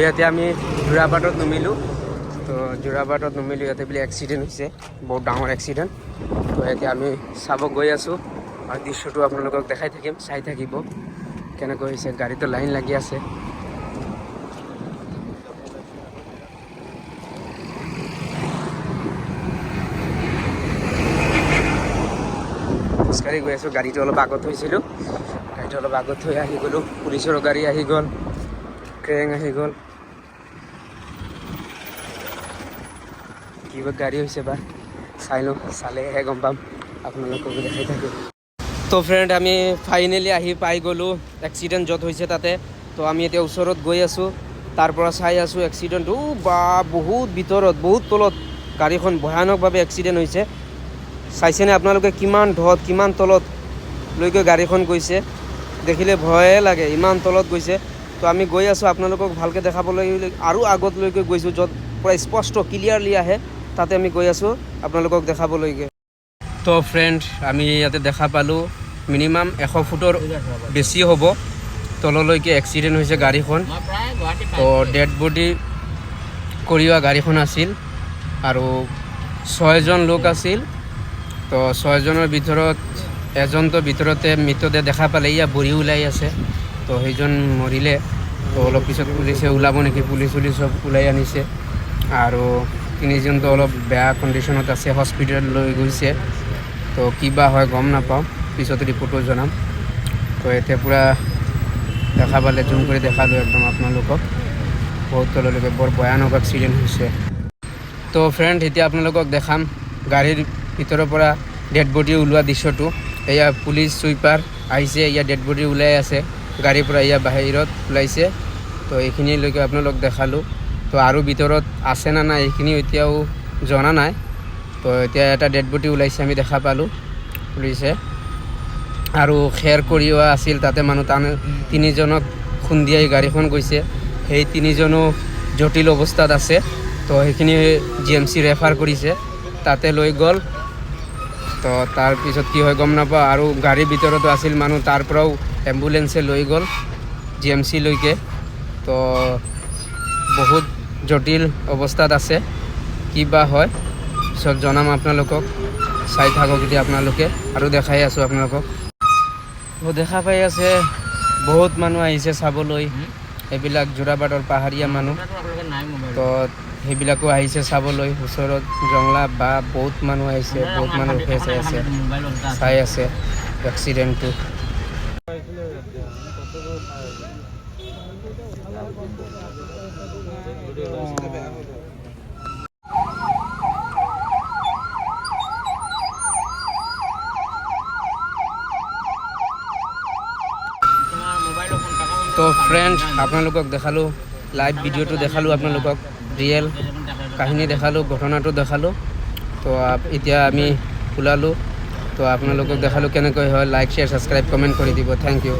ইয়াতে আমি যোৰাবাটত নামিলোঁ। তো যোৰাবাটত নামিলোঁ, ইয়াতে বোলে এক্সিডেণ্ট হৈছে, বহুত ডাঙৰ এক্সিডেণ্ট। তো এতিয়া আমি চাব গৈ আছোঁ আৰু দৃশ্যটো আপোনালোকক দেখাই থাকিম, চাই থাকিব কেনেকৈ হৈছে। গাড়ীটো লাইন লাগি আছে। খোজকাঢ়ি গৈ আছোঁ। গাড়ীটো অলপ আগত থৈছিলোঁ, গাড়ীটো অলপ আগত থৈ আহি গ'লোঁ। পুলিচৰ গাড়ী আহি গ'ল, ক্ৰেং আহি গ'ল। কিবা গাড়ী হৈছে বা চাই লওঁ, চালেহে গম পাম, আপোনালোককো দেখাই থাকিম। তো ফ্ৰেণ্ড, আমি ফাইনেলি আহি পাই গ'লোঁ এক্সিডেণ্ট য'ত হৈছে তাতে। তো আমি এতিয়া ওচৰত গৈ আছোঁ, তাৰ পৰা চাই আছোঁ এক্সিডেণ্ট। বা, বহুত ভিতৰত, বহুত তলত গাড়ীখন ভয়ানকভাৱে এক্সিডেণ্ট হৈছে। চাইছেনে আপোনালোকে, কিমান ঢত, কিমান তলত লৈকে গাড়ীখন গৈছে? দেখিলে ভয়ে লাগে, ইমান তলত গৈছে। তো আমি গৈ আছোঁ আপোনালোকক ভালকৈ দেখাবলৈ। আৰু আগতলৈকে গৈছোঁ, য'ত পূৰা স্পষ্ট ক্লিয়াৰলি আহে, তাতে আমি গৈ আছোঁ আপোনালোকক দেখাবলৈকে। তো ফ্ৰেণ্ড, আমি ইয়াতে দেখা পালোঁ, মিনিমাম 100 ফুটৰ বেছি হ'ব তললৈকে এক্সিডেণ্ট হৈছে গাড়ীখন। তো ডেড বডি কঢ়িওৱা গাড়ীখন আছিল আৰু ছয়জন লোক আছিল। তো ছয়জনৰ ভিতৰত এজনতো ভিতৰতে মৃতদেহ দেখা পালে, ইয়া ভৰি ওলাই আছে। তো সেইজন মৰিলে। তো অলপ পিছত পুলিচে ওলাব নেকি, পুলিচ চুলিচ চব ওলাই আনিছে। আৰু তিনিজনতো অলপ বেয়া কণ্ডিশ্যনত আছে, হস্পিটেল লৈ গৈছে। তো কিবা হয় গম নাপাওঁ, পিছত ৰিপৰ্টো জনাম। তো এতিয়া পূৰা দেখা পালে, জুম কৰি দেখালোঁ একদম আপোনালোকক, বহুত তললৈকে বৰ ভয়ানক এক্সিডেণ্ট হৈছে। তো ফ্ৰেণ্ড, এতিয়া আপোনালোকক দেখাম গাড়ীৰ ভিতৰৰ পৰা ডেড বডি ওলোৱা দৃশ্যটো। এয়া পুলিচ চুইপাৰ আহিছে, ইয়াত ডেড বডি ওলাই আছে গাড়ীৰ পৰা, এয়া বাহিৰত ওলাইছে। তো এইখিনিলৈকে আপোনালোক দেখালোঁ। তো আৰু ভিতৰত আছে নে নাই, এইখিনি এতিয়াও জনা নাই। তো এতিয়া এটা ডেড বডি ওলাইছে, আমি দেখা পালোঁ পুলিচে। আৰু খেৰ কঢ়িওৱা আছিল তাতে মানুহ, টান তিনিজনক খুন্দিয়াই গাড়ীখন গৈছে। সেই তিনিজনো জটিল অৱস্থাত আছে। তো সেইখিনি জিএমচি ৰেফাৰ কৰিছে, তাতে লৈ গ'ল। তো তাৰপিছত কি হয় গম নাপাওঁ। আৰু গাড়ীৰ ভিতৰতো আছিল মানুহ, তাৰ পৰাও এম্বুলেঞ্চে লৈ গ'ল জিএমচিলৈকে। তো বহুত জটিল অৱস্থাত আছে, কি বা হয় পিছত জনাম আপোনালোকক। চাই থাকক এতিয়া আপোনালোকে, আৰু দেখাই আছোঁ আপোনালোকক। তো দেখা পাই আছে, বহুত মানুহ আহিছে চাবলৈ। এইবিলাক যোৰাবাটৰ পাহাৰীয়া মানুহ, তো সেইবিলাকো আহিছে চাবলৈ। ওচৰত জংলা বা বহুত মানুহ আহিছে, বহুত মানুহ ৰখি চাই আছে, চাই আছে এক্সিডেণ্টটো। তো ফ্ৰেণ্ড, আপোনালোকক দেখালোঁ, লাইভ ভিডিঅ'টো দেখালোঁ আপোনালোকক, ৰিয়েল কাহিনী দেখালোঁ, ঘটনাটো দেখালোঁ। তো এতিয়া আমি ওলালোঁ। তো আপোনালোকক দেখালোঁ কেনেকৈ হয়। লাইক, শ্বেয়াৰ, ছাবস্ক্ৰাইব, কমেণ্ট কৰি দিব। Thank U.